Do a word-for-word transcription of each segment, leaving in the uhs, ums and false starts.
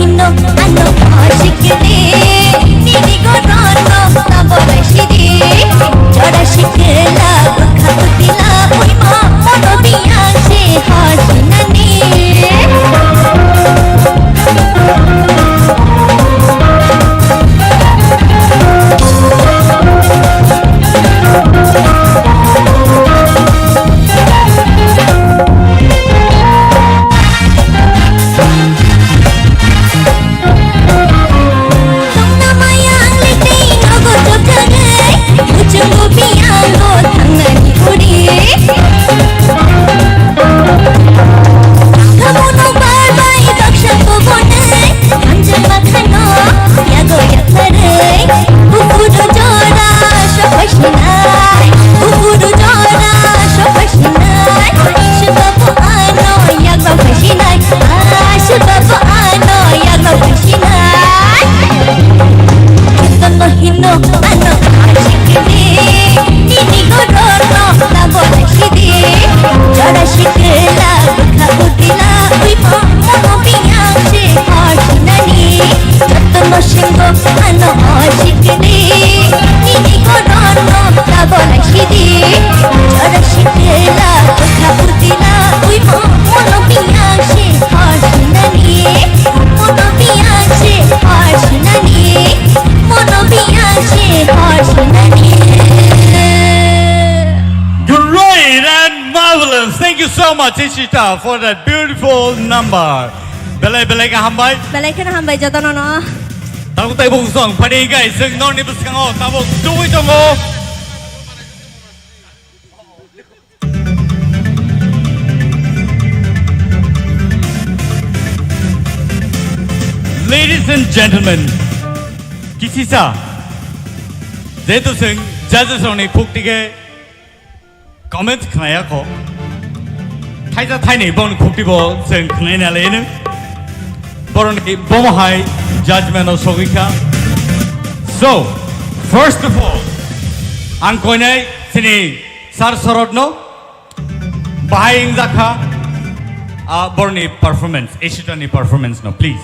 No, ano ashik de, nini gorono tabora shidi, jora shikla, bukha kutila, uima, mono biya se hosinani. Great and marvelous. Thank you so much, Ishita, for that beautiful number. Belai belai khe hambai. Belai kheno hambai jotono no. Tabuk tei bung song phadi gai sing norni bwskango tabuk tubui tongo. Ladies and gentlemen, kisisa, jehetu sing judges rokni khukti khe comments khnaya kho. Thaisa thaini boni khukti bo sing khnai na leno. Boroni bomo hai judgment o sogwi kha. So, first of all, ang koinai sini Sir Sorot no bahai wngjakha, ah, borni performance, Ishita ni performance no, please.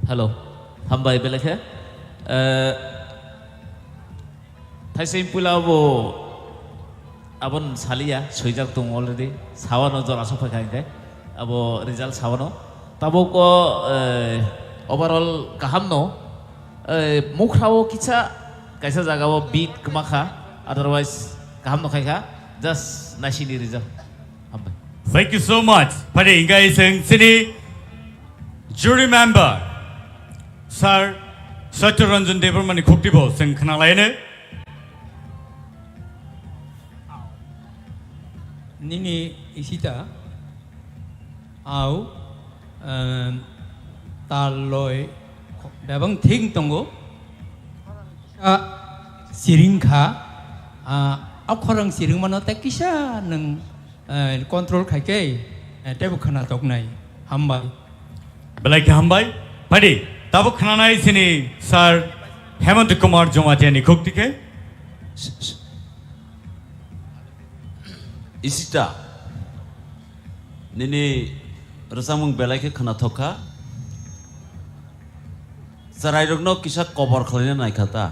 Hello, hambai belai khe. Eh, thaising puila bo abon saliya, swijak tong already. Sawano jora sok phaikha hingke. Abo result sawano. Tabuk o, eh, overall kaham no. Eh, mukhrao kisa kaisa jaga o beat kwma kha. Otherwise kaham no khaikha. Just naisini result. Hambai. Thank you so much. Phadi hingke sing sini jury member Sir Satya Ranjan Debbarma ni khukti bo sing khna laine. Nini Ishita au, em, tal loi bebang thik tongo. Kisa siring kha, ah, a khorang siring mano tei kisa nang, eh, control khai khe, eh, teibo khna toknai. Hambai. Belai khe hambai. Phadi, tabuk khnanai sini Sir Hemant Kumar Jamatia ni khukti khe. Ishita, nini rwchapmung belai khe khwnathok kha. Chwrairokno kisa kobor khlaina nai kha ta.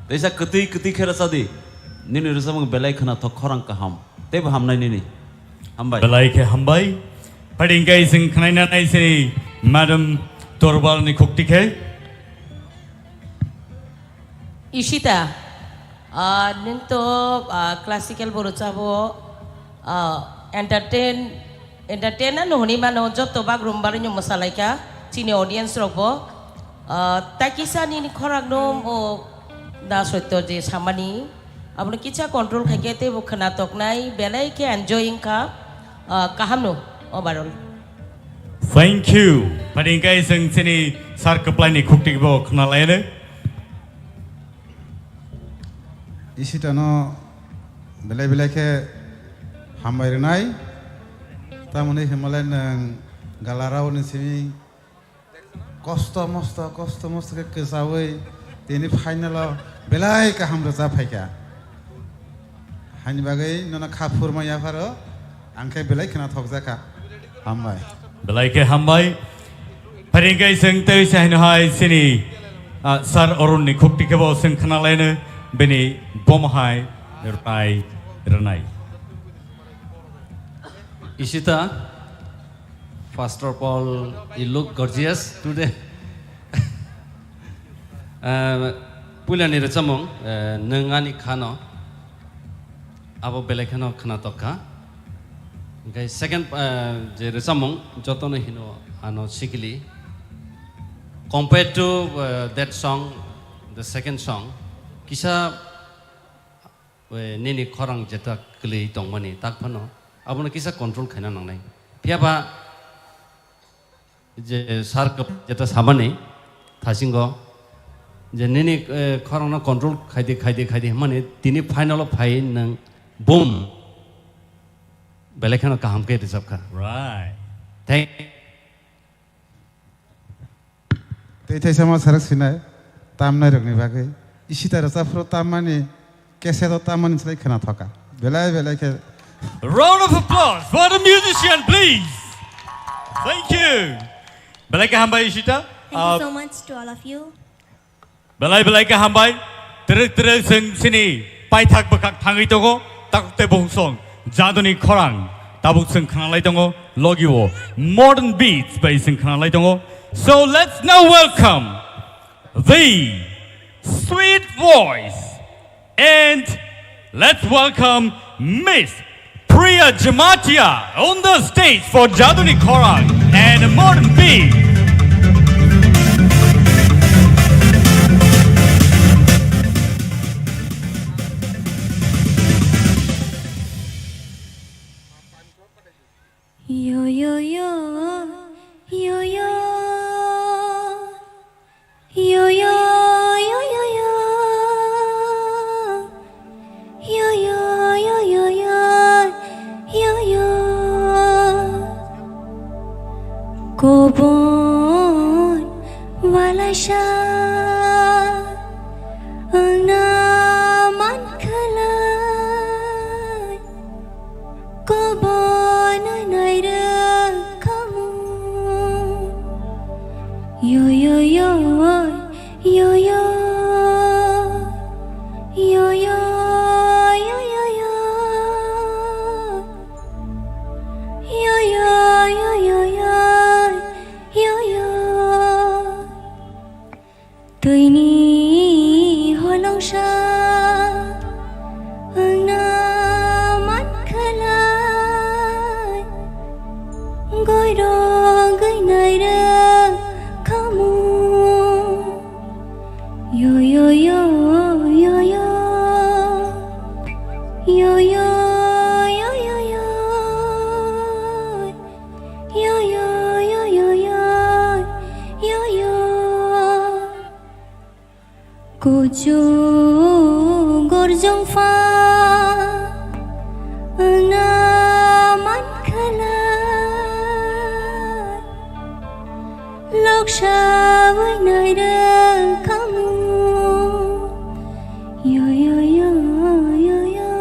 Teisa kwtwi kwtwi khe rwcha di. Nini rwchapmung belai khwnathok, khorang kaham. Teibo hamnai nini. Hambai. Belai khe hambai. Phadi hingke sing khnaina nai sini Madam Torbal ni khukti khe. Ishita, ah, nwng to, ah, classical bo rwchabo, ah, entertain, entertain ano hwnwi mano, joto bagrumba rwino mwsalaikha chini audience rokbo. Ah, tai kisa nini khorangno o da soito je samani, abono kisa control khaikhe teibo khwnatoknai, belai khe enjoy wngkha, ah, kahamno overall. Thank you. Phadi hingke sing sini Sir Kwplaini khukti bo khna lainai. Ishitano belai belai khe Hambai rwnai. Tamoni hwnmale nwng galarao ni simi kosto mosto, kosto mosto khe kwchaui tini final o belai kaham rwchap phaikha. Haini bagwi nono kha phurma yapharo, ang khe belai khwnathokjakha. Hambai. Belai khe hambai. Pharingkai chwng tei se haino hai chini, ah, Sir Arun ni khukti khe bo chwng khwnalaino bini bomo hai rwnai, rwnai. Ishita, first of all, you look gorgeous today. Ah, puilani rwchapmung, eh, nwng ani khano, abo belai kheno khwnatok kha. Hwnkhe second, eh, je rwchapmung, jotono hino ano sikili. Compared to, eh, that song, the second song, kisa, eh, nini khorang jeta kwlwi tongmani, tak phano abono kisa control khaina nangnai. Phiya ba, je sir kwp-, jeta samani thasingo je nini, eh, khorangno control khaidi, khaidi, khaidi hwnmani tini final o phai nwng boom belai kheno kaham khe rwchapkha. Right. Thank Tei thaisa ma sarak sinai tamnai rokni bagwi. Ishita rwchapphru tammani, cassette o tammani slai khwnathokha. Belai belai khe. Round of applause for the musician, please. Thank you. Belai khe hambai, Ishita. Thank you Ah, so much to all of you. Belai belai khe hambai. Twrwk twrwk chwng chini paithak bwkhak thangwi tongo. Takhuk tei bukhuk song jaduni khorang tabuk chwng khwnalai tongo. Logi o modern beats bai chwng khwnalai tongo. So let's now welcome the sweet voice and let's welcome Miss Priya Jamatia on the stage for Jaduni Khorang and Modern Beat. Yo, yo, yo, yo, yo. Yo, yo, yo, yo, yo. Yo, yo, yo, yo, yo. Yo, yo. Kobon walaisa wngna mankhalai. Kobo nainai rwkhamu. Yo, yo, yo, yo, yo. Yo, yo, yo, yo, yo. Yo, yo, yo, yo, yo. Yo, yo. Twini holongsa wngna mankhalai, goirok gwnai rwkhamu. Yo, yo, yo, yo, yo. Yo, yo, yo, yo, yo. Yo, yo, yo, yo, yo. Yo, yo. Kuchuk gorjong pha wngna mankhalai, loksa wngna rwkhamu. Yo, yo, yo, yo, yo.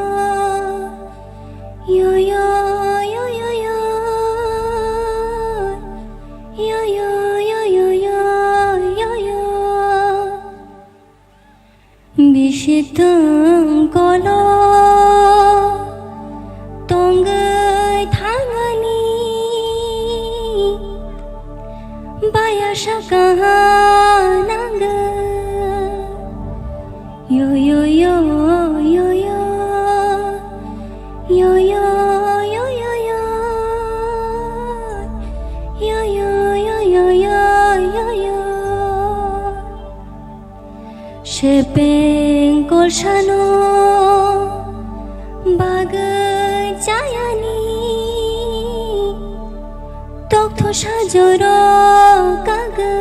Yo, yo, yo, yo, yo. Yo, yo, yo, yo, yo, yo, yo. Bisi tongkolo tongwi thangani baya saka nangwi. Yo, yo, yo, yo, yo. Yo, yo, yo, yo, yo. Yo, yo, yo, yo, yo, yo, yo. Sepeng kolsano bagwi chayani, tokthosha joro kagwi.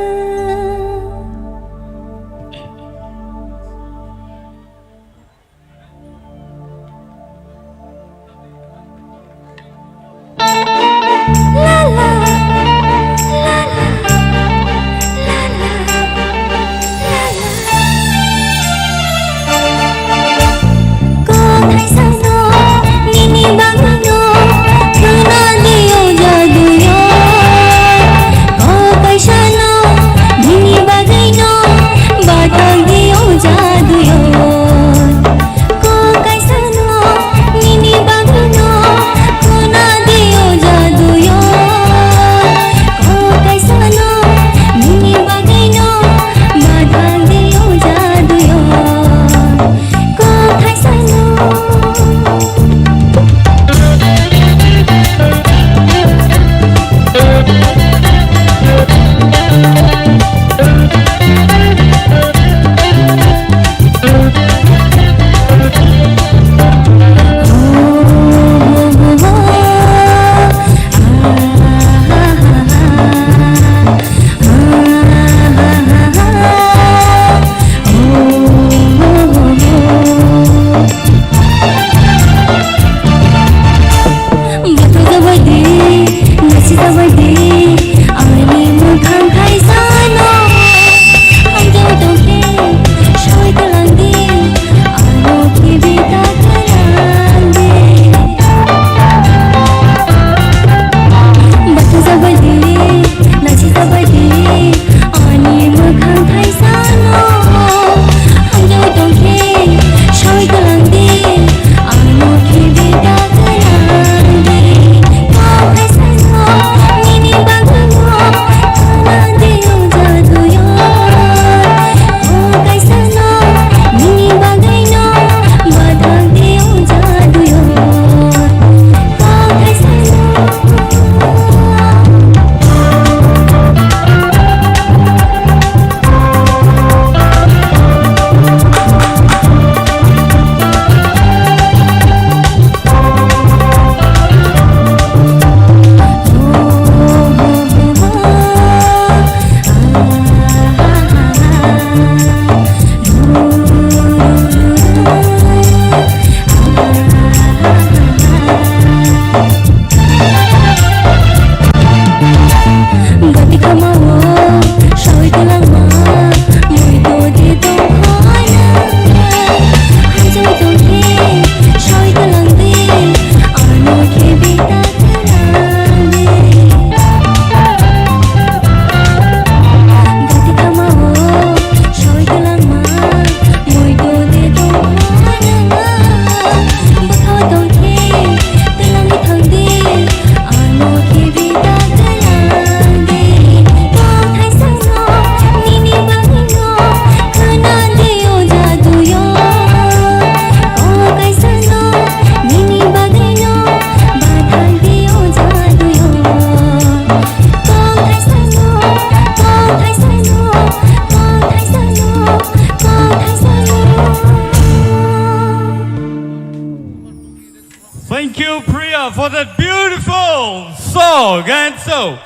Priya for that beautiful song. And so,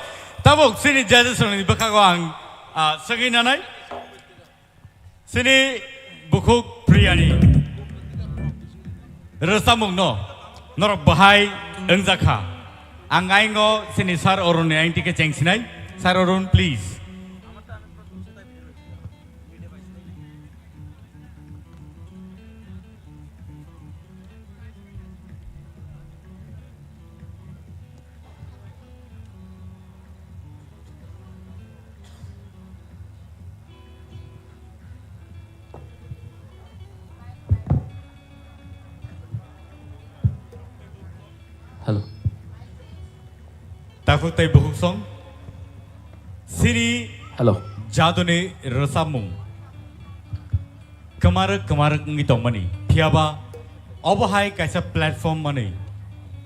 tabuk sini judges ni bwkhago ang, ah, sagwi nanai. Sini bukhuk Priya ni rwchapmung no norok bahai wngjakha. Ang aingo sini Sir Arun ni aing tike chengsinai. Sir Arun, please. Hello. Takhuk tei bukhuk song. Sini Hello. Jaduni rwchapmung. Kwmarwk kwmarwk wngwi tongmani. Phiyaba obo hai kaisa platform manwi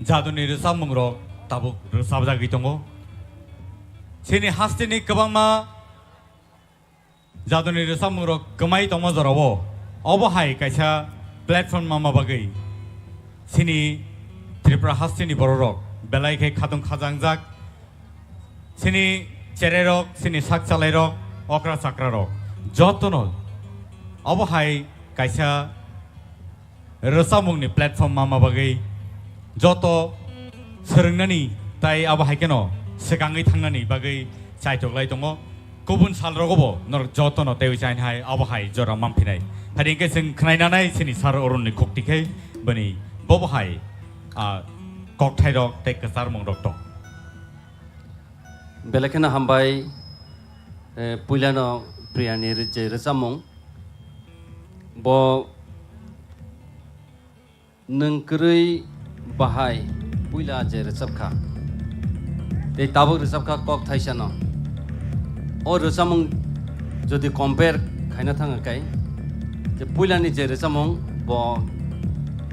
jaduni rwchapmungrok tabuk rwchapjagwi tongo. Chini hasteni kwbangma jaduni rwchapmungrok kwmai tongma jorao obo hai kaisa platform manma bagwi chini Tripura hasteni bororok belai khe khatung khajangjak. Chini chererok, chini sak chalairok, okra chakrarok, jotono obo hai kaisa rwchapmungni platform manma bagwi joto swrwngnani tai abo hai kheno swkangwi thangnani bagwi chaitok lai tongo. Kubun salrogobo norok jotono teiwi chaini hai abo hai jora manphinai. Hari hwnkhe chwng khwnai nanai chini Sir Arunni khukti khe bini bobo hai, ah, kokthairok tei kwcharmungrok tong. Belai kheno hambai, eh, puilano Priyani ri-, je rwchapmung. Bo nwng kwrwi bahai puila je rwchapkha, tei tabuk rwchapkha kok thaisano. O rwchapmung jodi compare khaina thangkha kai, je puilani je rwchapmung bo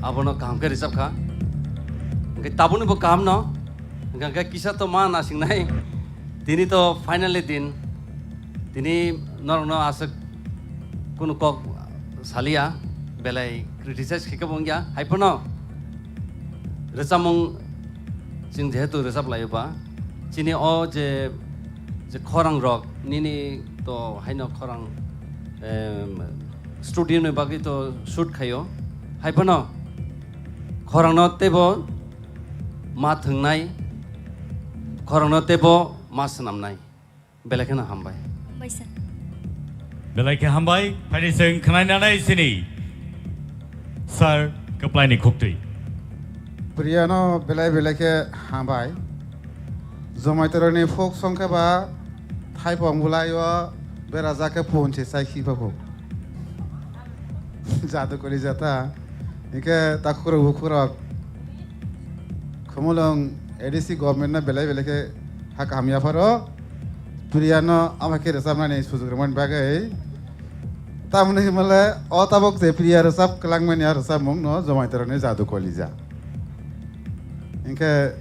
abono kaham khe rwchapkha. Hwnkhe tabukni bo kahamno. Hwnkhe kisa to ma nasingnai. Tini to finally din. Tini norokno aswk kunu kok salia, belai criticize khe kebo wngya. Haiphano rwchapmung chwng jehetu rwchap laio ba, chini o je, je khorang rok nini to haino khorang, em, studio ni bagwi to shoot khaio. Haiphano khorangno teibo ma thwngnai, khorokno teibo ma swnamnai. Belai kheno hambai. Hambai sir. Belai khe hambai, phaidi chwng khwnai nanai sini Sir Kwplaini khuktwi. Priyano belai belai khe hambai. Jomaitorokni folk song khe ba thaipong bwlai o berajak khe punchi chai khipa kho. Jadu kori jata. Hingke takhurok bukhurok. Khumulwng A D C government no belai belai khe ha kaham yapharo. Priya no ama khe rwchapnani sujuk rwmani bagwi. Tamoni himale o tabok je Priya rwchap kwlangmani a rwchapmung no Jomaitorokni Jadu Kolija. Hingke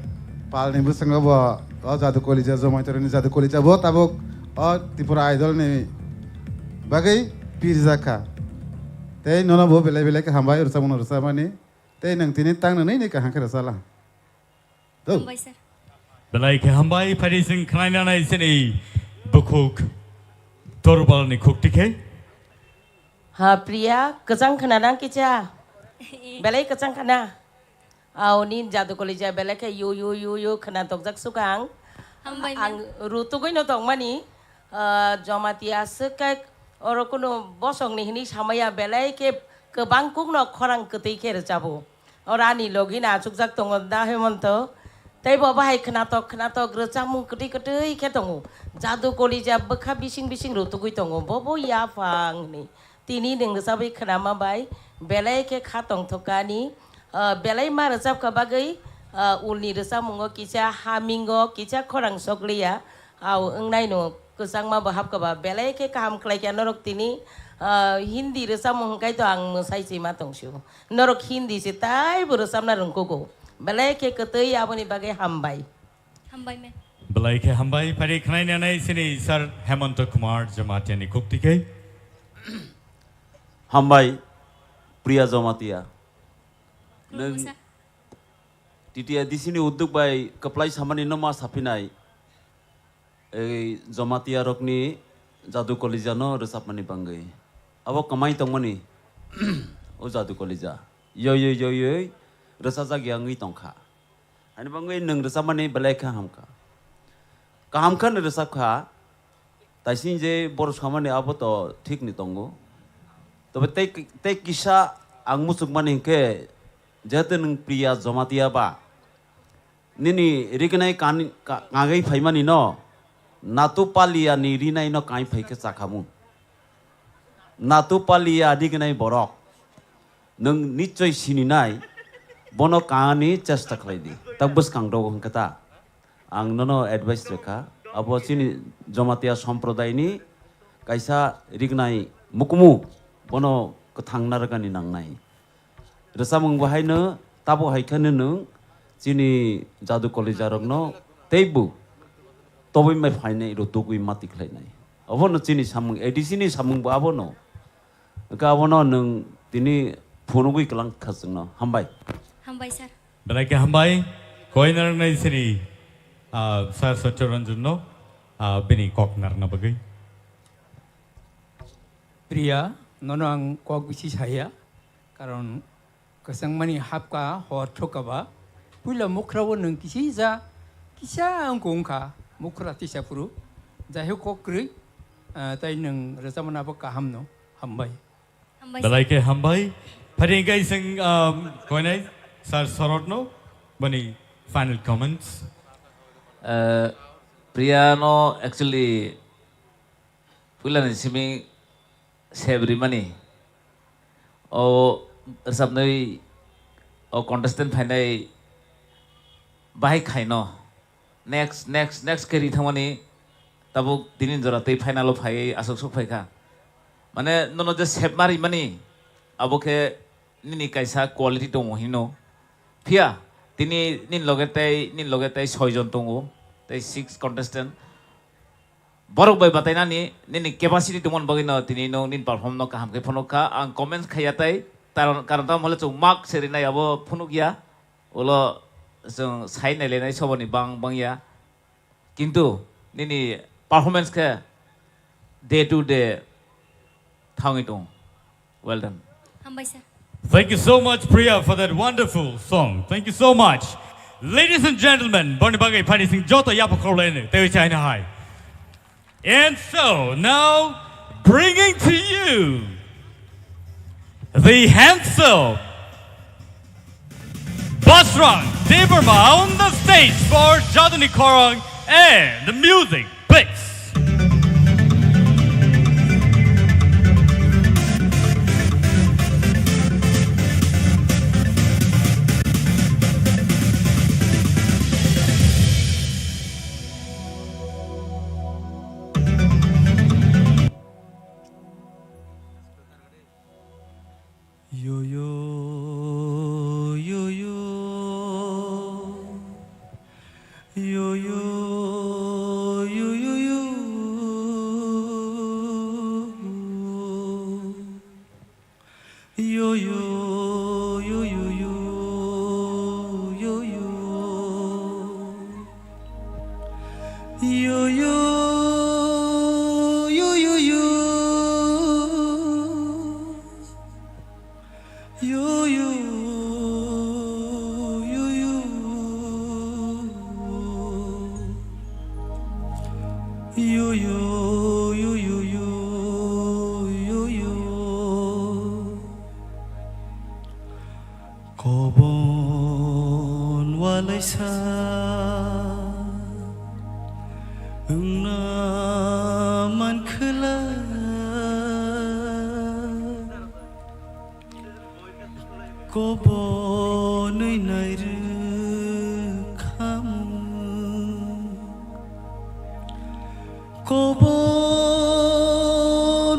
palni bwskango bo o Jadu Kolija, Jomaitorokni Jadu Kolija bo tabok o Tripura Idol ni bagwi pirjak kha. Tei nono bo belai belai khe hambai rwchapmung no rwchapmani. Tei nwng tini tang nwnwi ni kaham khe rwchala. Tong. Hambai sir. Belai khe hambai, phaidi chwng khwnai nanai chini bukhuk Dorbalni khukti khe. Ha, Priya, kwchang khna nang kicha? Belai kwchang khna. Aw, nin Jadu Kolija belai khe yu, yu, yu, yu khna tokjak sukang. Hambai, ma'am. Ang rutugwi no tongmani, ah, Jamatia swk khe oro kunu bosongni hinwi samaya belai khe kwbang kukno khorang kwtwi khe rwchabo. Oro ani logi no achukjak tongo da Hemonto. Tei bo bahai khnatok khnatok rwchapmung kwtwi kwtwi khe tongo. Jadu Kolija bwkha bising bising rutugwi tongo. Bo bo yaphang hinwi. Tini nwng rwchapwi khnama bai belai khe kha tongthokani. Ah, belai ma rwchapkha bagwi, ah, ulni rwchapmungo kisa hamingo kisa khorang sokliya. Aw, wngnaino kwchangma bo hapkha ba, belai khe kaham khlaikha norok tini, ah, Hindi rwchapmung hwnkhe to ang mwsai sima tongsio. Norok Hindi se taibo rwchapna rwngkugo. Belai khe kwtwi aboni bagwi hambai. Hambai, ma'am. Belai khe hambai, phari khwnai nanai sini Sir Hemanto Kumar Jamatia ni khukti khe. Hambai, Priya Jamatia. Nwng Khulumsa. T T A D C ni udduk bai kwplai samani no ma saphinai, ei Jamatia rokni Jadu Kolija no rwchapmani bangwi. Abo kwmai tongmani, o Jadu Kolija. Yoi, yoi, yoi, yoi, rwchajak ya wngwi tongkha. Ani bangwi nwng rwchapmani belai khe hamkha. Kaham khe nwng rwchapkha, taising je borok samani abo to thik ni tongo. Tobe tei, tei kisa ang muchukmani hinkhe, jehetu nwng Priya Jamatia ba, nini rignai kan-, ka-, kangwi phaimani no, Natu Palia ni rinai no kain phai khe chakhamu. Natu Palia rignai borok. Nwng nichoi sininai, bono kaani chesta khlai di. Tak bwskang dogo hwnkhe ta. Ang nono advice rwkha, abo chini Jamatia somprodai ni kaisa rignai mukumu, bono kwthang narwkani nangnai. Rwchapmung bo haino, tabo hai kheno nwng chini Jadu Kolija rokno teibo tobwi mai phainai rw tugwi mati khlainai. Obono chini samung, A D C ni samung bo abono. Hwnkhe abono nwng tini phunugwi kwlang kha chwngno. Hambai. Hambai, sir. Belai khe hambai. Koinarnai siri, ah, Sir Satya Ranjan no, ah, bini kok narna bagwi. Priya, nono ang kok bisi saya, karon kwchangmani hapka hor thokaba, puila mukhra o nwng kisija, kisa wngkha wngkha, mukhra tisa phuru, jai ho kok kwrwi, ah, tai nwng rwchapmani abo kaham no, hambai. Hambai, sir. Belai khe hambai. Phari hwnkhe iseng, um, koinai Sir Sorot no, bani final comments. Uh, Priya no actually puilani simi sep rimani. O rwchapnwi o contestant phainai bahai khaino. Next, next, next khe ri thangmani tabuk tini jora tei final o phaiwi aswk sok phaikha. Mane nono je sep ma rimani abo khe nini kaisa quality tongo hino. Phiya tini nini loge tei, nini loge tei soi jon tongo, tei six contestant. Borok bai batainani nini capacity tongmani bagwi no tini no nini perform no kaham khe phunuk kha. Ang comments khaiya tei, karon, karon tamo hole chwng mark se rinai abo phunuk ya. Ulo chwng sai nailainai soboni bang bang ya. Kintu nini performance khe day to day thangwi tong. Well done. Hambai, sir. Thank you so much, Priya, for that wonderful song. Thank you so much. Ladies and gentlemen, boni bagwi phani sing joto yapha khorlaini, tewi chaina hai. And so, now, bringing to you the handsome Basrang Debbarma on the stage for Jaduni Khorang and the music, please. Yo, yo, yo, yo. Yo, yo, yo, yo, yo. Yo, yo, yo, yo, yo, yo, yo. Yo, yo, yo, yo, yo. Yo, yo, yo, yo. Yo, yo, yo, yo, yo, yo, yo. Kobon walaisa wngna mankhwla. Kobonwi nairwkhamu. Kobon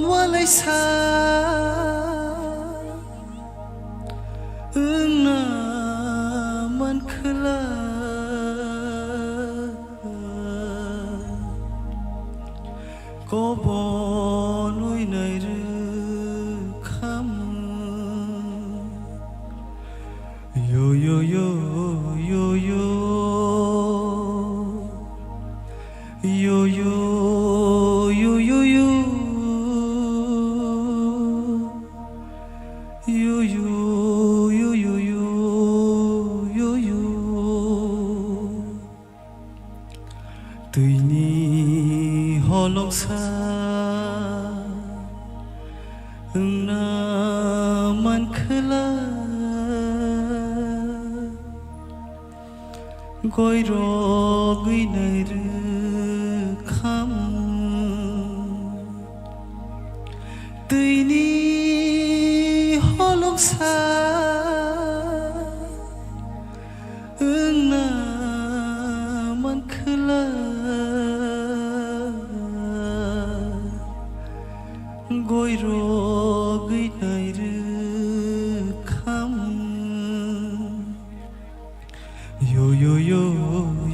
walaisa wngna mankhwla. Kobonwi nairwkhamu. Yo, yo, yo, yo, Twini holongsa wngna mankhwla, goirogwi nairwkhamu. Twini holongsa wngna mankhwla, goirogwi nairwkhamu. Yo, yo, yo,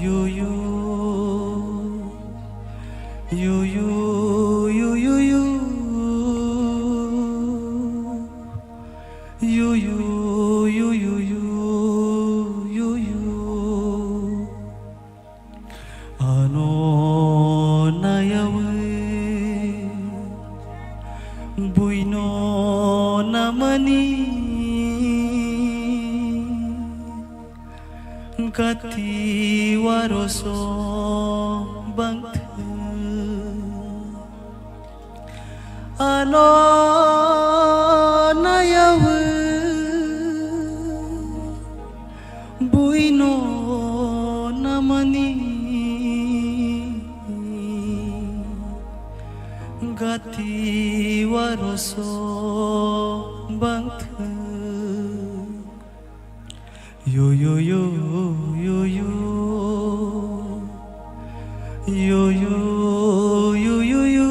yo, yo. Yo, yo, yo, yo, yo. Yo, yo, yo, yo, yo, yo, yo. Ano nayawi buino namani. Gati waroso bangthwng. Ano nayawi buino namani. Gati waroso bangthwng. Yo, yo, yo, yo, yo. Yo, yo, yo, yo, yo.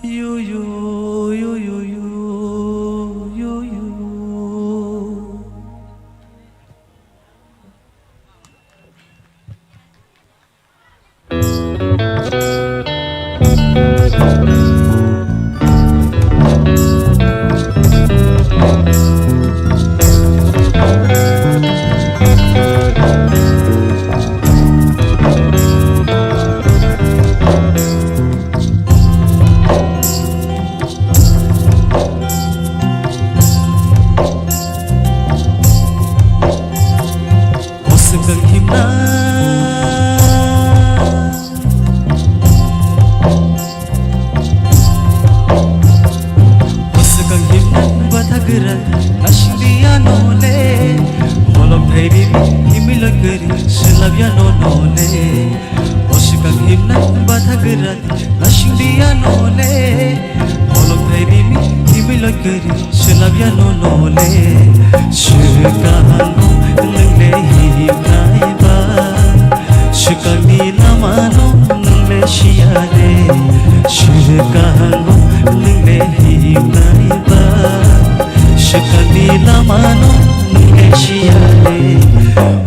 Yo, yo, yo, yo, yo, yo, yo. O swkang himna, o swkang himna batha gwra, nasing di ano le, holok thai ri ri, himwi loi kwrwi, swlap ya no no le. O swkang himna batha gwra, nasing di ano le, holok thai ri ri, himwi loi kwrwi, swlap ya no no le. Swkang nwng le himnai ba, swkang ni lama no nwng le siya de. Swkang nwng le himnai ba, swkang ni lama no nwng le siya de.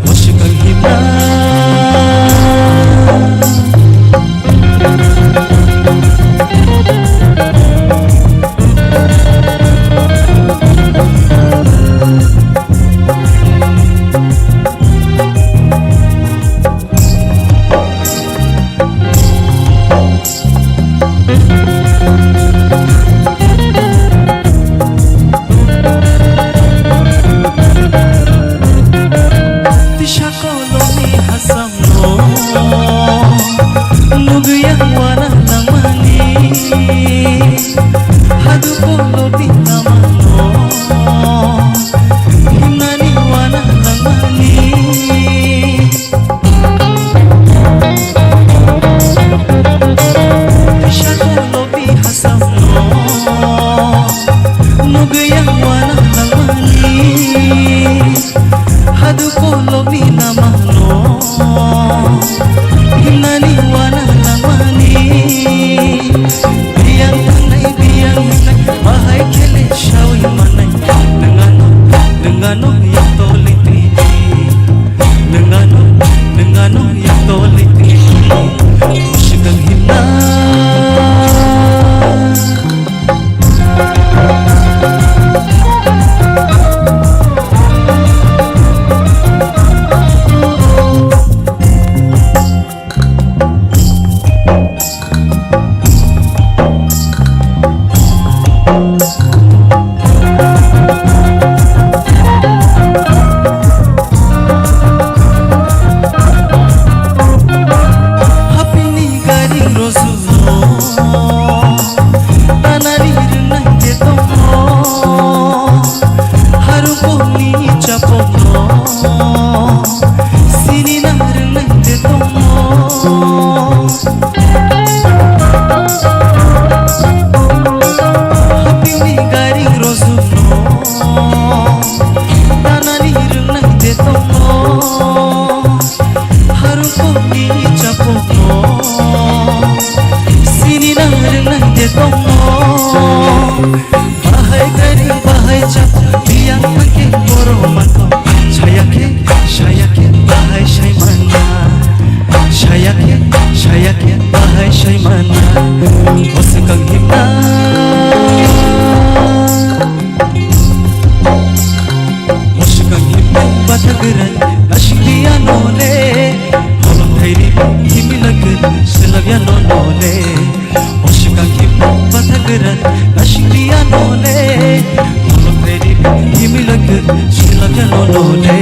O swkang himna. Tisa kolomni hasamno nugwi ang wana nangmani, hadu kolomni lamano himnani wana nangmani. Tisa kolomni hasamno nugwi ang wana nangmani, hadu kolomni lamano himnani wana nangmani. Biyang tangnai, biyang himnai, bahai khele sawi manai. Nwng ano, nwng ano yaktoli twi. Nwng ano, nwng ano yaktoli twi. Swkang himna. Chapokno sini na rwngnai de tongmo. Hapini gari rosukno tanani rwngnai de tongmo. Harukoni chapokno sini na rwngnai de tongmo. Bahai gari bahai chap biyang mangke boro mato. Sayake, sayake bahai sai manna. Sayake, sayake bahai sai manna. Osekang himna. Osekang himna batagran nasik diya nole. Holong thairi himilakun selabya no nole. Osikang himno batagran nasik diya nole. Holong thairi himilak silabya no nole.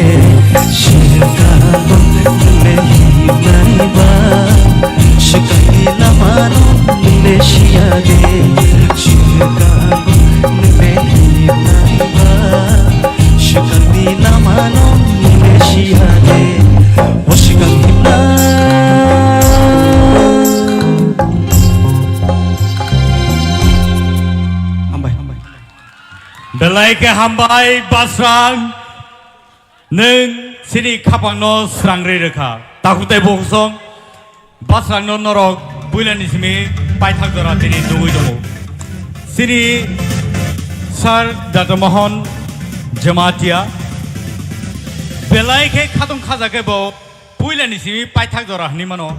Sikang nole himnai ba sikang ni lama no nole siya de. Sikang nole himnai ba sikang ni lama no nole siya de. Osikang himna. Hambai. Belai khe hambai, Basrang. Nwng chini khapangno srangri rwkha. Takhuk tei bukhuk song, Basrangno norok puilani simi paithak jora tini nugwi tongo. Chini Sir Doctor Mohan Jamatia belai khe khatong khaja khe bo puilani simi paithak jora hwnwi mano.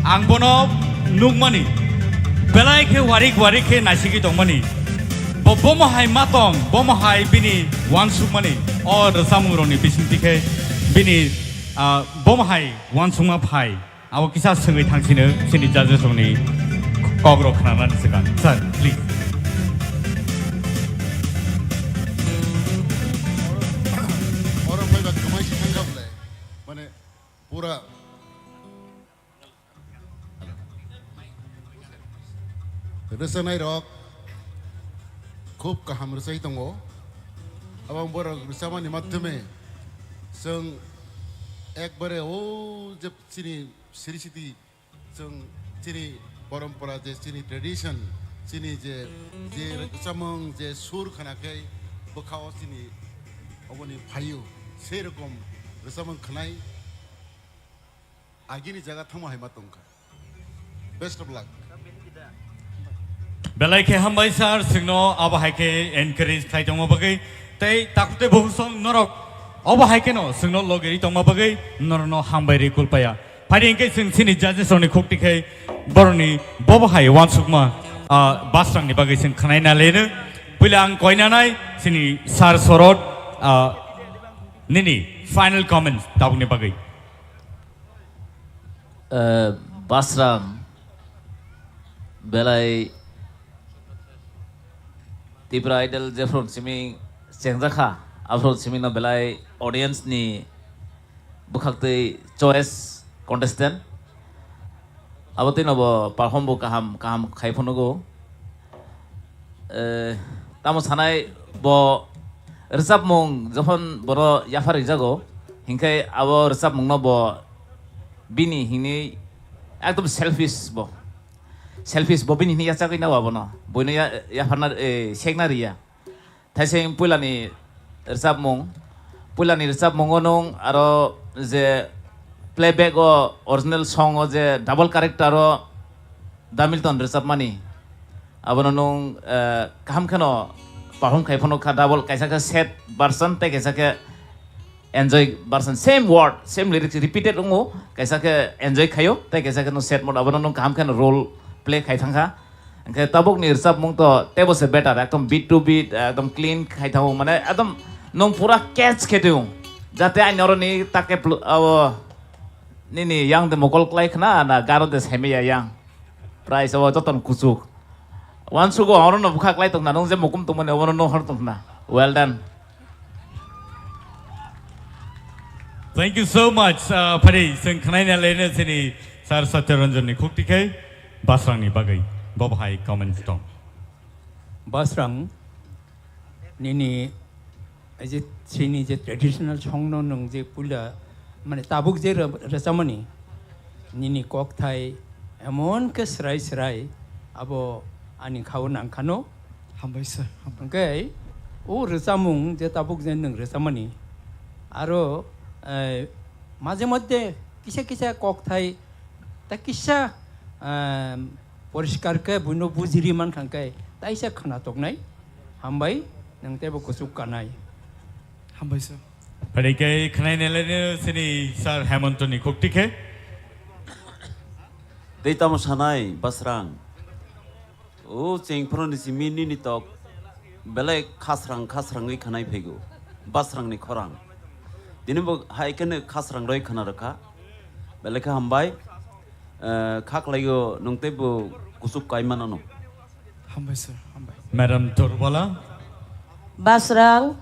Ang bono nukmani, belai khe warik warik khe naisigwi tongmani. Bo bomo hai ma tong, bomo hai bini uansukmani. O rwchapmungrokni bisingtwi khe bini, ah, bomo hai uansukma phai. Abo kisa swngwi thangsino chini judges rokni kokrok khnanani swkang. Sir, please. Oro phaiba kwmai se thangkha bwle. Mane pura rwchapnai rok khub kaham rwchai tongo. Abang borok rwchapmani madhyome chwng ekbare o je chini siri siti chwng chini porompora je chini tradition, chini je, je rwchapmung je sur khna khe bwkha o chini oboni phaio, sei rokom rwchapmung khnai agini jaga thangma hai ma tongkha. Best of luck. Belai khe hambai sir, chwngno abo hai khe encourage khlai tongma bagwi, tei takhuk tei bukhuk song norok obo hai kheno chwngno logeri tongma bagwi norokno hambai ri kulpaya. Phari hwnkhe chwng chini judges rokni khukti khai borokni bobo hai uansukma, ah, Basrangni bagwi chwng khnaina leno. Puila ang koinanai chini Sir Sorot, ah, nini final comments tabukni bagwi. Eh, Basrang belai Tipra Idol jephru simi chengjakha, aphru simi no belai audience ni bwkhaktwi choice contestant. Abo twi no bo perform bo kaham, kaham khai phunugo. Eh, tamo sanai bo rwchapmung jokhon boro yaphar rijak go, hinkhe abo rwchapmung no bo bini hinwi ekdom selfish bo. Selfish bo bini hinwi yachagwi nao abono. Boino ya-, yapharna, eh, sekna riya. Thaising puilani rwchapmung, puilani rwchapmungo nwng aro je playback o original song o je double character o Damilton rwchapmani, abono nwng, eh, kaham kheno perform khai phano kha double, kaisa khe sad version tei kaisa khe enjoy version, same word, same lyrics repeated wngo, kaisa khe enjoy khaio tei kaisa khe no sad mode, abono nwng kaham kheno role play khai thangkha. Hwnkhe tabukni rwchapmung to teibo se better, ekdom beat to beat, ekdom clean khai thango, mane ekdom nwng pura catch khe tong, jate ani oroni take pl-, abo nini yang de mokol klai khna na garo de semiya yang. Price o joton kuchuk. Uansugo oro no bwkha klai tongna, nung je mukum tongmani obono no hor tongna. Well done. Thank you so much. Uh, phari, chwng khnaina leno chini Sir Satya Ranjan ni khukti khai Basrang ni bagwi. Bo bahai comments tong. Basrang, nini Ei je chini je traditional song no nwng je puila, mane tabuk je rw-, rwchapmani, nini kokthai emon khe srai srai abo ani khao nangkhano. Hambai sir, hambai. Hwnkhe o rwchapmung je tabuk je nwng rwchapmani, aro, eh, maje moddhe kisa kisa kokthai ta kisa, eh, poriskar khe buino bujiri mankha hwnkhe taisa khna toknai. Hambai, nwng teibo kuchuk kanai. Hambai sir. Phaidi khe khwnai nai laino chini sir Hemontoni khukti khe. Tei tamo sanai, Basrang? O chengphru ni simi nini tok belai khasrang khasrangwi khwnai phaigo, Basrang ni khorang. Tini bo hai kheno khasrang roi khna rwkha. Belai khe hambai. Eh, kha khlaigo nwng teibo kuchuk kai mano no. Hambai sir, hambai. Madam Torbala. Basrang,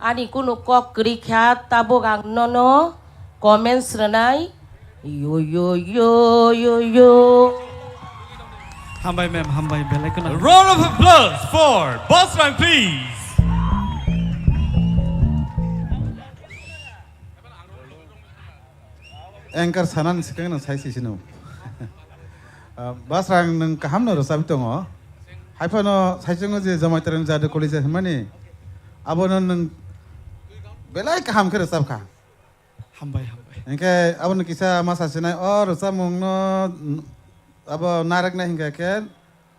ani kunu kok kwrwi kha, tabuk ang nono comments rwnai. Yo, yo, yo, yo, yo. Hambai ma'am, hambai, belai kheno. A round of applause for Basrang, please. Anchor sanani swkang no sai sisino. Ah, Basrang nwng kaham no rwchapwi tongo. Haiphano saichungo je Jamaitwrwng Jadu College hwnmani, abono nwng belai kaham khe rwchapkha. Hambai, hambai. Hinkhe abono kisa ma sasinai, o rwchapmungno abo nareknai hinkhe khe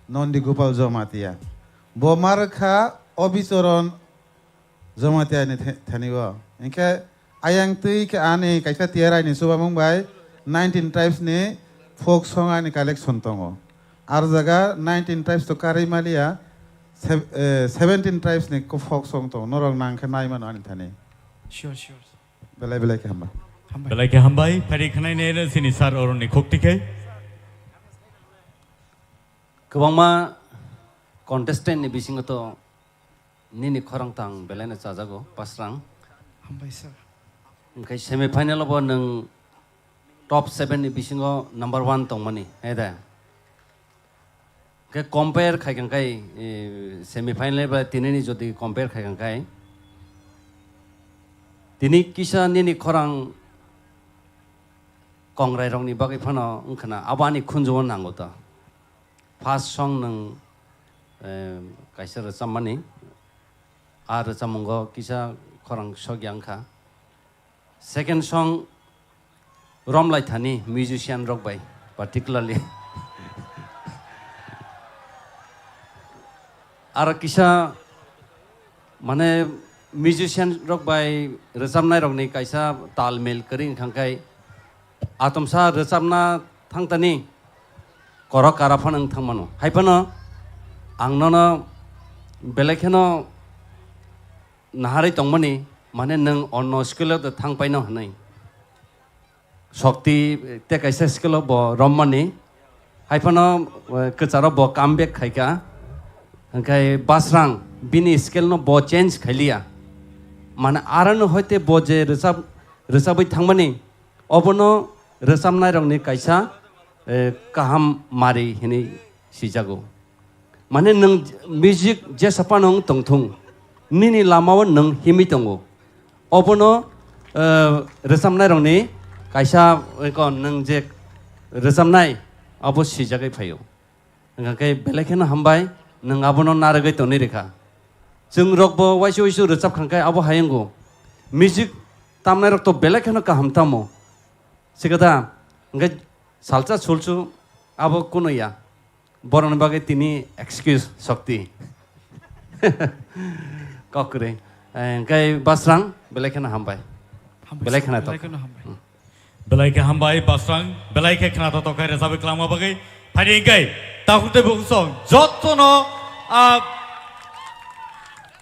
Nondi Gopal Jamatia. Bo ma rwkha Obichoron Jamatia ni the-, thani o. Hinkhe ayang twi khe ani kaisa tiyarai ni chubamung bai nineteen tribes ni folk song ani collection tongo. Ar jaga nineteen tribes to karwi maliya, sev-, eh, seventeen tribes ni ko folk song tongo. Norok nang khe nai mano ani thani. Sure, sure. Belai belai khe hambai. Hambai. Belai khe hambai. Phaidi khwnai nai chini sir Arun ni khukti khe. Kwbangma contestant ni bisingo to nini khorang tang belai no chajago, Basrang. Hambai sir. Hwnkhe semi final o bo nwng top seven ni bisingo number one tongmani, hai da? Hwnkhe compare khai kang khai, eh, semi final bai tinini jodi compare khai kang khai, tini kisa nini khorang kongrai rokni bagwi phano wngkhana abo ani khunju o nango ta. First song nwng, eh, kaisa rwchapmani, a rwchapmungo kisa khorang sokya wngkha. Second song romlai thani musician rok bai particularly. Aro kisa mane musician rok bai rwchapnai rokni kaisa tal mil kwrwi wngkha khe atomsa rwchapna thangtani korok kara phano wng thangmano. Hai phano ang nono belai kheno naharwi tongmani, mane nwng onno skill o thang paino hwnwi. Shokti tei kaisa skill o bo rommani. Hai phano, eh, kwcharo bo come back khaikha. Hwnkhe Basrang bini skill no bo change khailiya. Mane aro no hoite bo je rwchap, rwchabwi thangmani, obono rwchapnai rokni kaisa, eh, kaham mari hinwi sijago. Mane nwng music jesa phano wng tongthung, nini lama o nwng himwi tongo. Obono, eh, rwchapnai rokni kaisa, eko nwng je rwchapnai abo swijagwi phaio. Hwnkhe belai kheno hambai, nwng abono narwgwi tonwi rwkha. Chwng rokbo waisa waisa rwchap khankhe abo hai wngo. Music tamnai rok to belai kheno kaham tamo. Sikatha, hwnkhe salsa sulsu abo kuno ya. Borokni bagwi tini excuse Shokti. Kok kwrwi. Eh, hwnkhe Basrang, belai kheno hambai. Hambai, belai kheno belai tok. Kheno hambai. Hmm. Belai khe hambai, Basrang. Belai khe khna tok tok khe rwchapwi kwlangma bagwi. Phaidi hwnkhe, takhuk tei bukhuk song, jotono, ah,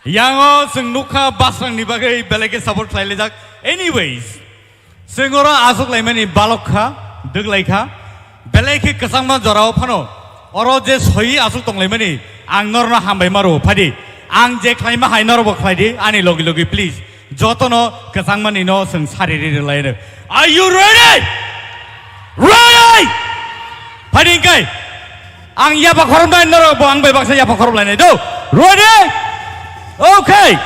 yango chwng nukha Basrangni bagwi belai khe support khlai laijak. Anyways, chwng oro achuk laimani balok kha, dwk lai kha. Belai khe kwchangma jorao phano oro je soi achuk tong laimani, ang norno hambai ma rwo. Phaidi, ang je khlaima hai norokbo khlai di, ani logi logi please. Jotono kwchangmani no chwng sari ri rwlai rw. Are you ready? Ready? Phaidi hwnkhe ang yapha khoromnai norok bo ang bai baksa yapha khorom lainai do. Ready? Okay.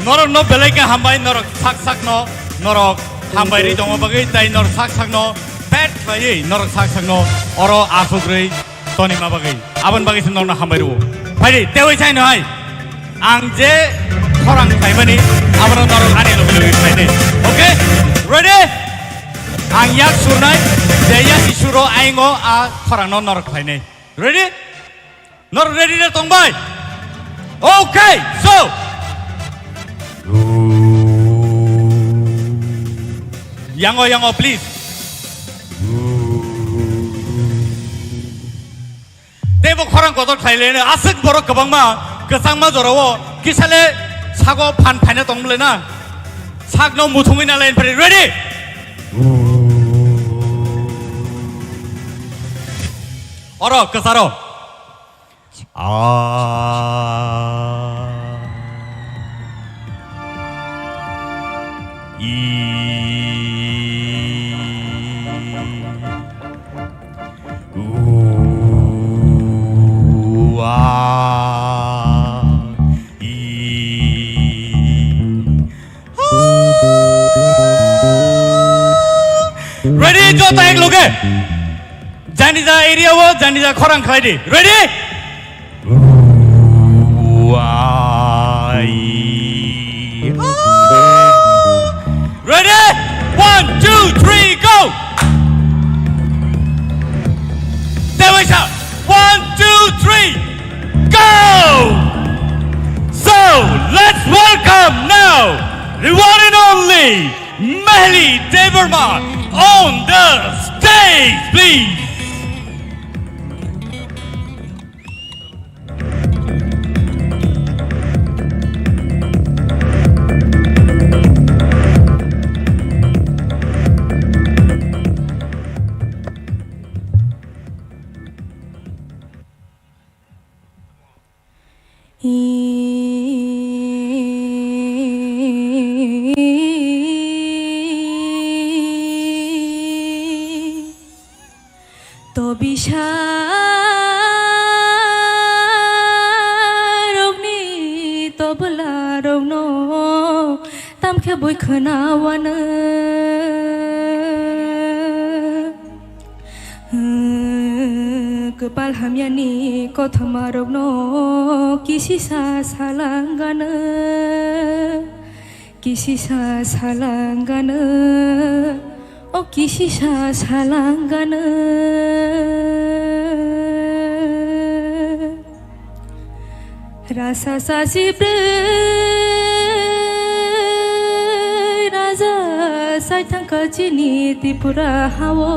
Norok no belai khe hambai, norok sak sak no, norok hambai ri tongma bagwi, tai norok sak sak no pet khlaiwi, norok sak sak no oro asuk rwi tonima bagwi, aboni bagwi se norok no hambai rwo. Phaidi, teiwi sai no hai, ang je khorang khlaimani, abono norok ani logi logi khlainai. Okay? Ready? Ang yak surnai, je yak suro aingo a khorang no norok khlainai. Ready? Nor ready na tong bai? Okay, so. Yango, yango, please. Teibo khorang kotor khlai le, aswk borok kwbangma, kwchangma jorao, kisale sago phan phaina tong le na. Sakno muthungwi na line phari, ready? Oro, kwcharo. Ah. I. U. A. I. Ready, joto ek loge. Janija area o, janija khorang khlai di. Ready? Ready? One, two, three, go! Dewaisa, one, two, three, go! So, let's welcome now the one and only Mahili Debbarma on the stage, please. Tobisa rokni tobla rokno tamkhe bui khwnawano. Kwpal hamyani kothoma rokno kisisa salangano, kisisa salangano, o kisisa salangano. Rasa sasi brwi raja sai thangkha chini Tripura hao.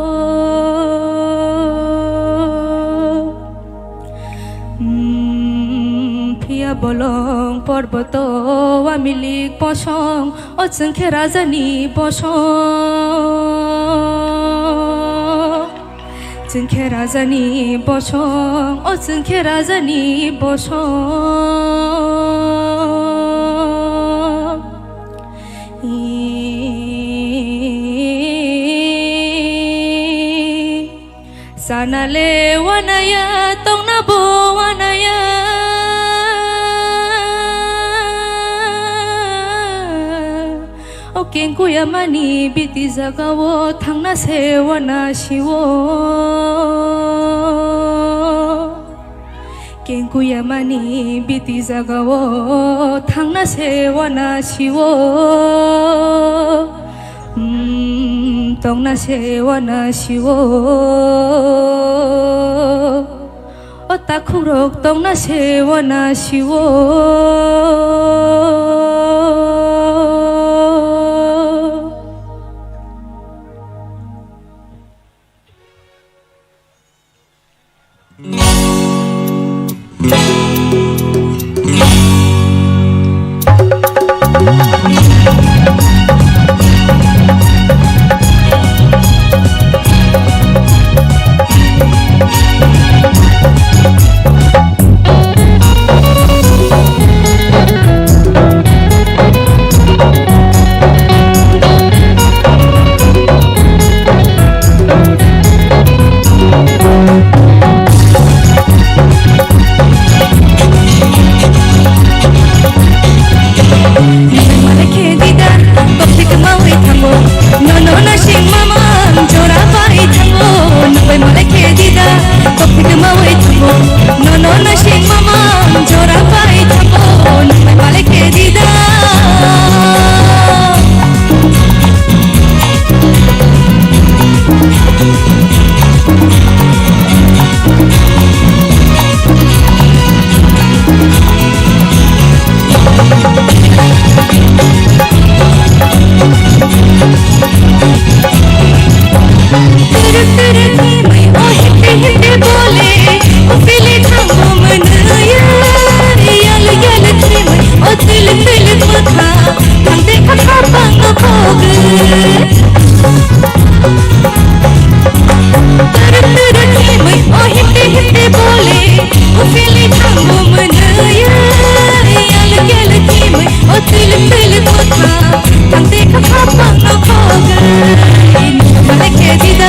Hmm, phiya bolong porboto wamilik bosong, o chwngkhe rajani bosong. Chwngkhe rajani bosong, o chwngkhe rajani bosong. Ih, sana le wanaya, tongna bo wanaya. O kengkuyamani biti jagao thangna se wana siwo. Kengkuyamani biti jagao thangna se wana siwo. Hmm, tongna se wana siwo. O takhukrok tongna se wana siwo. Nasing mamang jora pai thapo, nung bai malai khe dida. Turuk turuk himwi o hete hete bole, o pili thango mwnwi, yaluk yaluk himwi o twiluk twiluk mwkha, thangte kha khapang no khogwi. Turuk turuk himwi o hete hete bole, o pili thango mwnwi, yaluk yaluk himwi o twiluk twiluk mwkha. Tangte kha khapang no khogwi, nung bai malai khe dida,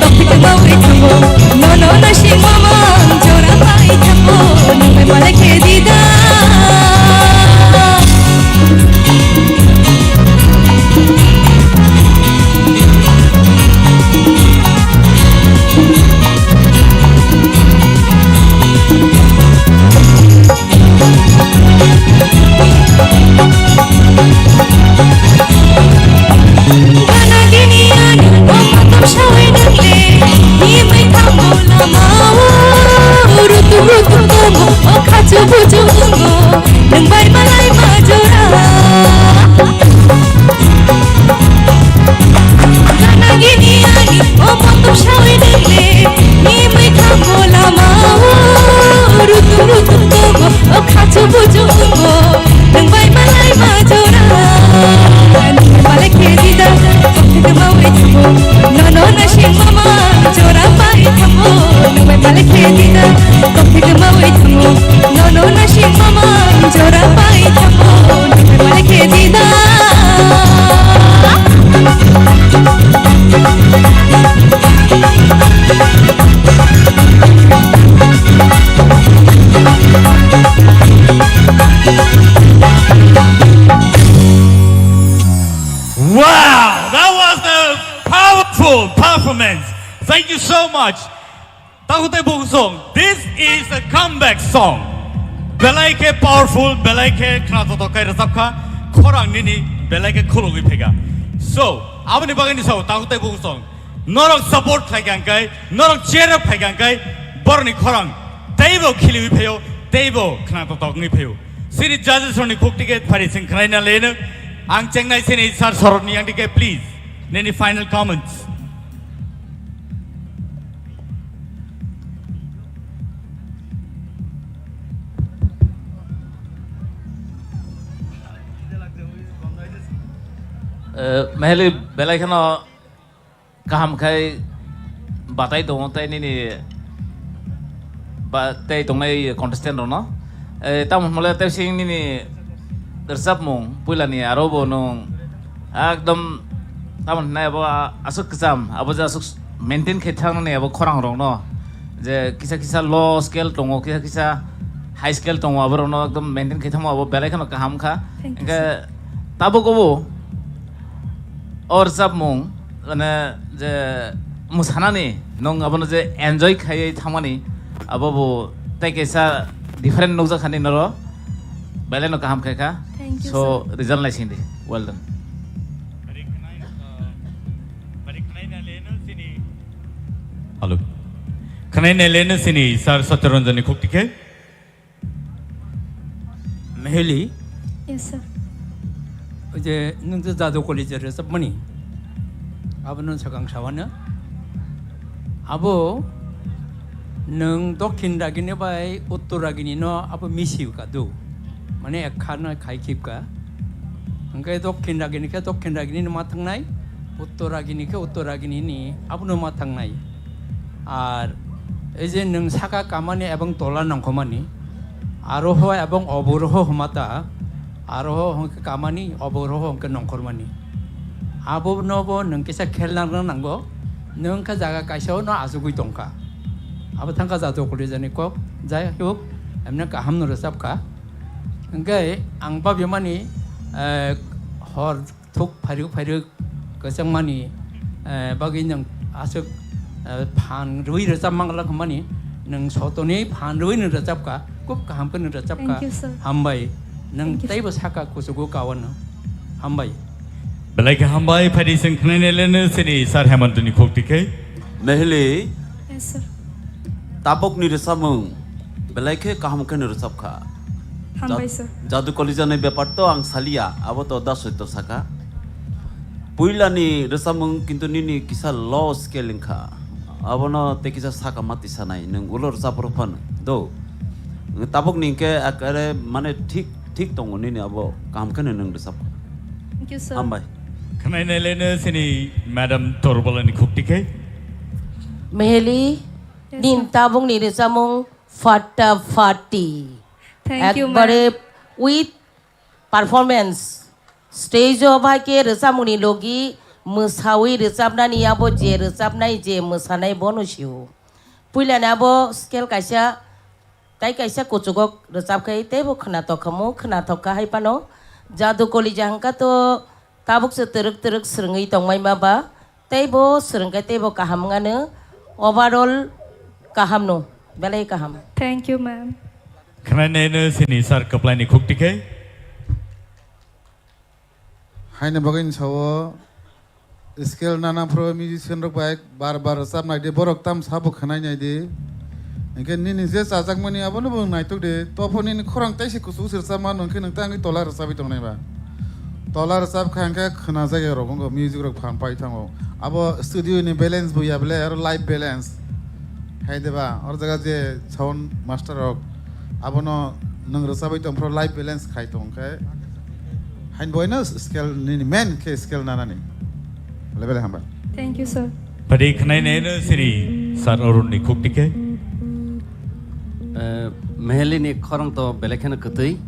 tokthik mawi thango, nono nasing mamang jora pai thango, nung bai malai khe dida. Gana gini ani o matam sawi nang le, himwi thango lama o, rutuk rutuk tongo o khachu buchu wngo, nung bai malai ma jora. Gana gini ani o matam sawi nang le, himwi thango lama o, rutuk rutuk tongo o khachu buchu wngo, nung bai malai ma jora. Nung bai malai khe dida, tokthik mawi thango, nono nasing mamang jora pai thango, nung bai malai khe dida, tokthik mawi thango, nono nasing mamang jora pai thango, nung bai malai khe dida. Wow, that was a powerful performance. Thank you so much. Takhuk tei bukhuk song, this is a comeback song. Belai khe powerful, belai khe khnathokthok khe rwchapkha, khorang nini belai khe khulugwi phaikha. So, aboni bagwi ni sao takhuk tei bukhuk song, norok support khlaikha hwnkhe, norok cheer up khlaikha hwnkhe, borokni khorang teibo khiliwi phaio, teibo khnathokthok wngwi phaio. Chini judges rokni khuk ticket phari chwng khwlaina leno. Ang chengnai chini sir Sorotni yang dike, please, nini final comments. Eh, Meheli belai kheno kaham khai batai tongo tei nini ba tei tongnai contestant rokno. Eh, tamo hwnle tei sing nini rwchapmung puilani aro bo nwng ekdom tamo hwnai abo aswk kwcham, abo je aswk maintain khai thangni abo khorang rokno, je kisa kisa low scale tongo, kisa kisa high scale tongo, abo rokno ekdom maintain khai thangma abo belai kheno kaham kha. Thank you, hwnkhe sir. Tabuk obo o rwchapmung, mane, je mwsanani nwng abono je enjoy khaiwi thangmani, abo bo tei kaisa different nukjak hani noro, belai no kaham khai kha. Thank you, so, sir. Result naising di. Well done. Hello. Khwnai naileno chini sir Satyaranjan ni khuk tikhe. Meheli. Yes, sir. Oje nwng je Jadukoli je rwchapmani, abono swkang sawano. Abo nwng Dokhin Ragini bai Uttor Ragini no abo misi kadu. Mane ekha no khai khipka. Hwnkhe Dokhin Ragini khe Dokhin Ragini no ma thangnai, Uttor Ragini khe Uttor Ragini ni abono ma thangnai. Ar ei je nwng saka kamani ebong tola nongkhormani, aroho ebong oboroho hwmata, aroho hwnkhe kamani, oboroho hwnkhe nongkhormani. Abono bo nwng kisa khel nang nango, nwng khe jaga kaisa-o no achugwi tongkha. Abo thangkha Jadukoli jani kok, jai hok, emne kaham no rwchapkha. Hwnkhe ang babimani, eh, hor thuk phairwk phairwk kwchangmani, eh, bagwi nwng aswk, eh, phan rwi rwchap mangla hwnmani, Nwng sotoni phan rwui nwng rwchapkha, khub kaham khe nwng rwchapkha. Thank you, sir. Hambai. Nwng Thank you, sir. Teibo saka kuchugo kawan no. Hambai. Belai khe hambai, phaidi chwng khnainai leno chini Sir Hemantoni khuk tikhe. Meheli. Yes, sir. Tabukni rwchapmung belai khe kaham khe nwng rwchapkha. Hambai, Jad-, sir. Jadu Kalijani bepar to ang saliya, abo to da soito saka. Puilani rwchapmung kintu nini kisa low scale wngkha. Abono tei kisa saka mati sanai, nwng ulo rwchap rw phano do. Tabukni hwnkhe ekare mane thik, thik tongo nini abo kaham kheno nwng rwchapkha. Thank you, sir. Hambai. Khwnai nai leno chini Madam Torbolani khuk tikhe. Meheli, Yes, nin sir. Tabukni rwchapmung Fatta Fatti. Thank you, ma'am. Ekbare with performance. Stage o bai khe rwchapmungni logi mwsaui rwchapnani abo je rwchapnai je mwsanai bono sio. Puilani abo scale kaisa, tai kaisa kuchugo rwchap khai teibo khwnatok khamu, khwnatok kha hai phano. Jadu Kolija hwnkha to tabuk se twrwk twrwk swrwngwi tongmai ma ba. Teibo swrwngkhe teibo kaham wngano, overall kahamno, belai kaham. Thank you, ma'am. Khwnai nai no sini sir kwplaini khuk tikhe. Haini bagwi ni sao scale nana phro musician rok bai bar bar rwchap nai di, borok tam sabo khwnai nai di. Hinkhe nini je chajakmani abono bo naitok de, tophor nini khorang teisa kuchuk se rwchapma, nwng khe nwng tei angwi tola rwchapwi tongnai ba. Tola rwchap kha hinkhe khwnajakya rok wngkha, music rok phan pai thango. Abo studio ni balance bo ya bele, aro live balance. Hai de ba, or jaga je sound master rok abono nwng rwchapwi tong phro live balance khai tong khe. Hain boino scale nini main khe scale nanani. Level hamba. Thank you, sir. Padi khwnai nai no sini sir Arun ni khuk tikhe. Eh, Meheli ni khorang to belai kheno kwtwi.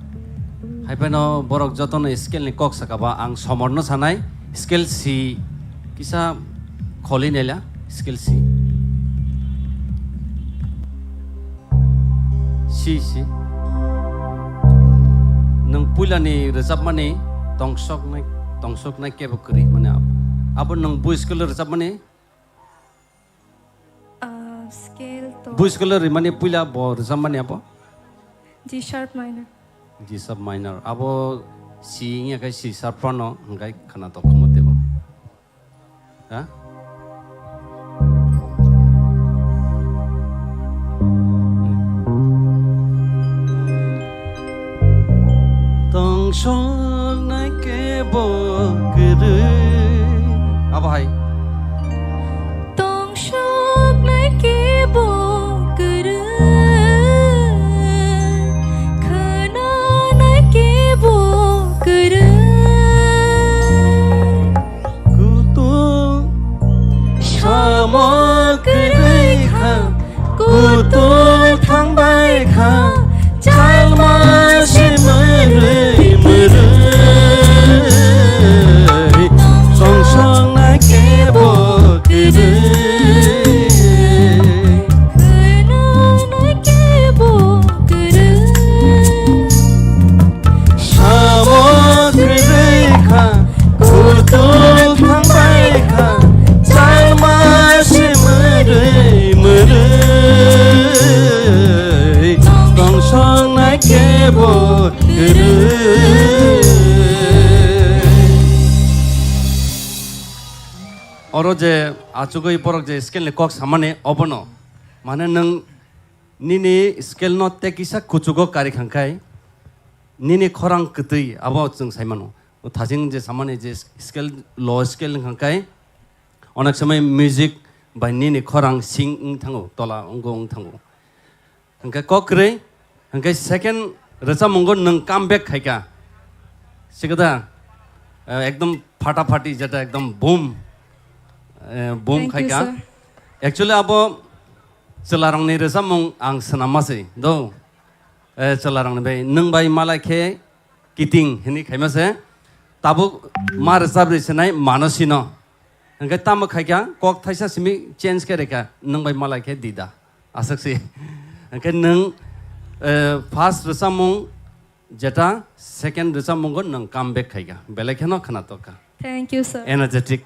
Hai phano borok jotono scale ni kok saka ba ang somor no sanai. Scale si kisa kholi nela scale si. Si, si. Nwng puilani rwchapmani tongsoknai, tongsoknai kebo kwrwi mani abo. Abo nwng bu scale rwchapmani? Ah, scale to Bu scale rwmani puila bo rwchapmani abo? G sharp minor. G sharp minor. Abo si wngya khe C sharp phano hwnkhe khwnatok khamu teibo. Ha? Tongsoknai kebo kwrwi. Abo hai. Tongsoknai kebo kwrwi. Khwnanai kebo kwrwi. Kutung samo kwrwi kha, kutung thangbai kha, chalma se mwrwi mwrwi, songsong na kebo kwrwi. Khwnanai kebo kwrwi. Samo kwrwi kha, kutung thangbai kha, chalma se mwrwi mwrwi, tongsong na kebo kwrwi. Oro je achugwi borok je scale ni kok samani obono, mane nwng nini scale no tei kisa kuchugo kari khangkhai, nini khorang kwtwi abo chwng sai mano. O thajing je samani je scale, low scale wngkha khe, onek somoi music bai nini khorang sing wng thango, tola wnggo wng thango. Hwnkhe kok kwrwi, hwnkhe second rwchapmungo nwng come back khaikha. Sikada, eh, ekdom phata phati jeta ekdom boom, eh, boom Thank you, khaikha. Sir. Actually abo chwlarokni rwchapmung ang swnamma se do. Eh, chwlarokni bai, nwng bai malai khe kiting hwnwi khaima se, tabuk ma rwchap rwi swnai mano sino. Hwnkhe tamo khaikha, kok thaisa simi change khe rwkha, nwng bai malai khe dida. Aswk se. Hwnkhe nwng, eh, first rwchapmung jeta, second rwchapmungo nwng come back khaikha. Belai kheno khwnatok kha. Thank you, sir. Energetic.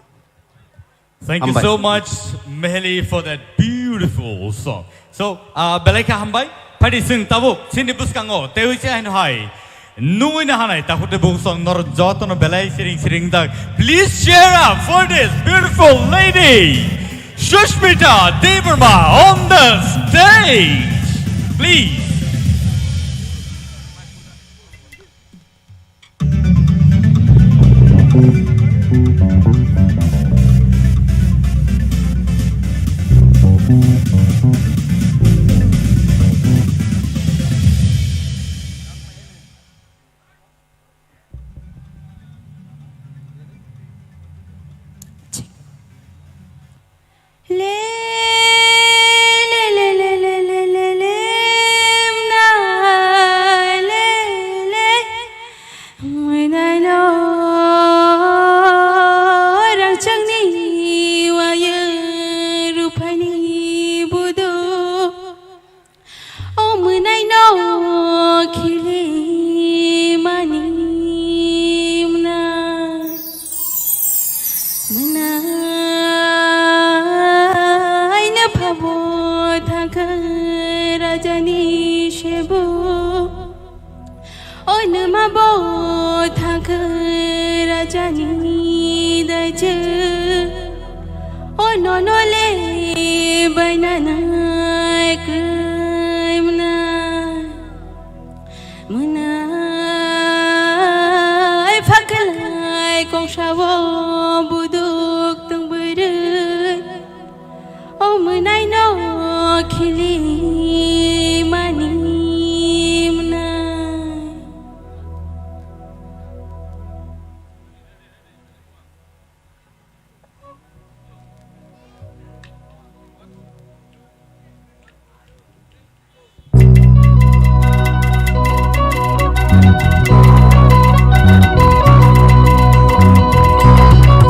Thank you Hambai. So much, Meheli, for that beautiful song. So, uh, belai kha hambai. Phadi sing tabuk, sini buskango, tewi se haino hai. Nungui na hanai, takhuk tei bukhuk song nor jotono belai siring siring dak. Please cheer up for this beautiful lady, Sushmita Debbarma, on the stage. Please. Le, le, le, mna, le, le, mna no, rangchakni waya, ruphaini budo. O mwnai no khili mani mwnai. Mwnai no phabo thangkha rajani sebo. O nwma bo thangkha rajani daijak. O nono le bainana.